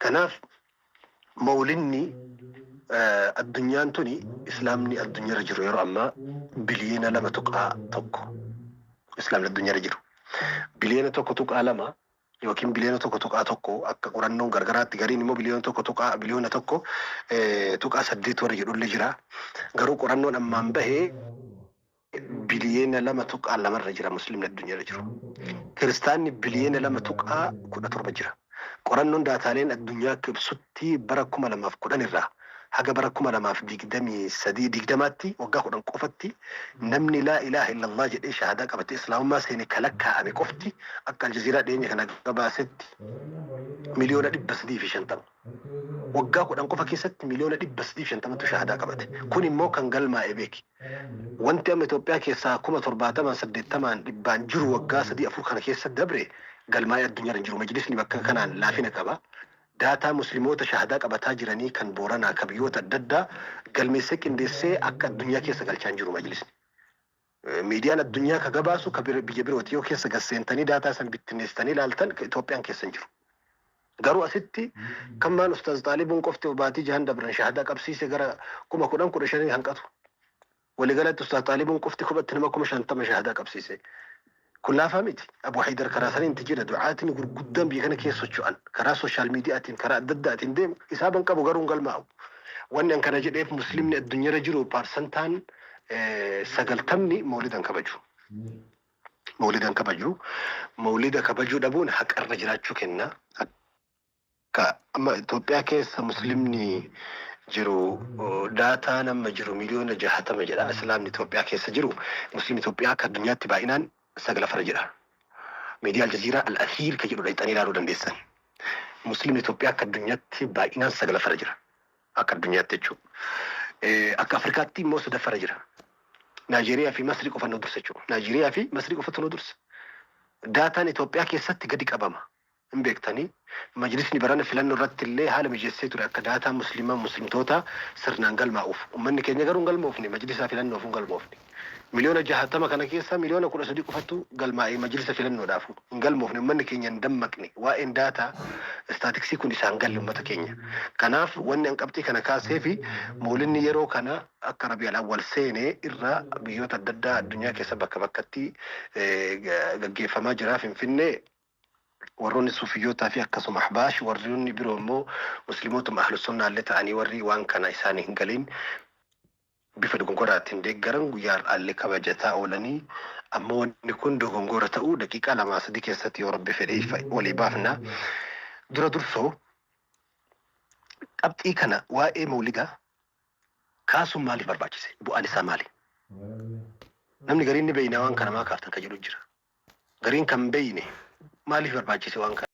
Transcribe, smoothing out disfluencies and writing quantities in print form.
Kanaaf mawlinni addunyaan tuni islaamni addunyaarra jiru yeroo ammaa biliyoona 2.1, islaamni addunyaarra jiru. Biliyoona 1.2 yookiin biliyoona 1.1 akka qorannoon gargaraatti, gariin immoo biliyoona 1.8 warra jedhullee jira. Garuu qorannoon ammaan bahee biliyoona 2.2rra jira muslimni addunyaarra jiru. Kiristaanni biliyoona 2.17 jira. Qorannoon daataaleen addunyaa akka ibsutti bara 2010 irraa haga bara 2023 20tti, waggaa 10 qofatti, namni laa ilaaha illallah jedhee shahaadaa qabatee islaamummaa seene kalakkaa'ame qofti akka Aljaziiraa dhiyeenya kana gabaasetti miliyoona 350. Waggaa 10 qofa keessatti miliyoona 350tu shahaadaa qabate. Kun immoo kan galmaa'e beeki. Wanti amma Itoophiyaa keessaa 70,000, 80n, 100n jiru waggaa 3, 4 kana keessa dabre galmaa'ee addunyaarra hin jiru. Majlisni bakka kanaan laafina qaba. Daataa musliimoota shahadaa qabataa jiranii kan Booranaa, kan biyyoota adda addaa galmeessee qindeessee akka addunyaa keessa galchaa hin jiru majlisni. Miidiyaan addunyaa ka gabaasu ka biyya birooti. Yoo keessa gasseentanii daataa san bittinneessitanii ilaaltan Itoophiyaan keessa hin jiru. Garuu asitti kan maan Ustaaz Xaalibuun qofti baatii 6n dabran shahadaa qabsiise gara 10,000, 15 hanqatu. Waliigalatti Ustaaz Xaalibuun qofti kophatti nama 50,000 shahadaa qabsiise. Kun laafaa miti. Abu Haydar karaa saniin jira. Du'aatiin gurguddaan biyya kana keessa socho'an karaa social mediaatiin, karaa adda addaatiin deemu isaaban qabu, garuu hin galmaa'u. Wanni an kana jedheef muslimni addunyaarra jiru paarsantaan 90ni mawlidan kabaju. Mawlidan kabaju. Mawlida kabajuu dhabuun haqarra jiraachuu kenna. Akka amma Itoophiyaa keessa muslimni jiru daataan amma jiru miliyoona 60 jedha. Islaamni Itoophiyaa keessa jiru, muslimni Itoophiyaa akka addunyaatti baay'inaan sagalaffarra jira. Miidiyaa Aljaziiraa Al Athiir kan jedhu dhaqxanii ilaaluu dandeessan. Muslimni Itoophiyaa akka addunyaatti baay'inaan sagalaffarra jira. Akka addunyaatti jechuudha. Akka Afrikaatti immoo sadaffarra jira. Naajeeriyaa fi Masrii qofa nu dursa jechuudha. Naajeeriyaa fi Masrii qofatu nu dursa. Daataan Itoophiyaa keessatti gadi qabama. Hin beektanii, majlisni barana filannoo irratti illee haala mijeessee ture akka daataa musliima muslimtoota sirnaan galmaa'uuf. Uummanni keenya garuu hin galmoofne, majlisaa filannoof hin galmoofne. Miliyoona 60 kana keessaa miliyoona 13 qofatu galmaa'ee majlisa filannoodhaaf hin galmoofne. Uummanni keenya hin dammaqne. Waa'een daataa istaatiksii kun isaan galle uummata keenya. Kanaaf wanni an qabxii kana kaasee fi moolinni yeroo kana akka Rabi'al Awwal seenee irra biyyoota adda addaa addunyaa keessa bakka bakkatti gaggeeffamaa jira. Finfinnee warroonni suufiyyootaa fi akkasuma ahbaash, warroonni biroo immoo musliimootuma ahlu sunnaallee ta'anii warri waan kana isaan hin galin bifa dogongoraatiin deeggaran guyyaa har'aallee kabajataa oolanii, ammoo wanni kun dogongora ta'uu daqiiqaa 2, 3 keessatti yoo Rabbi fedhe ifa walii baafna. Dura dursoo qabxii kana waa'ee mawlidaa kaasuun maaliif barbaachise? Bu'aan isaa maali? Namni gariin ni beeyna waan kana maa kaaftan kan jedhu jira. Gariin kan beeyne maaliif barbaachise waan kana?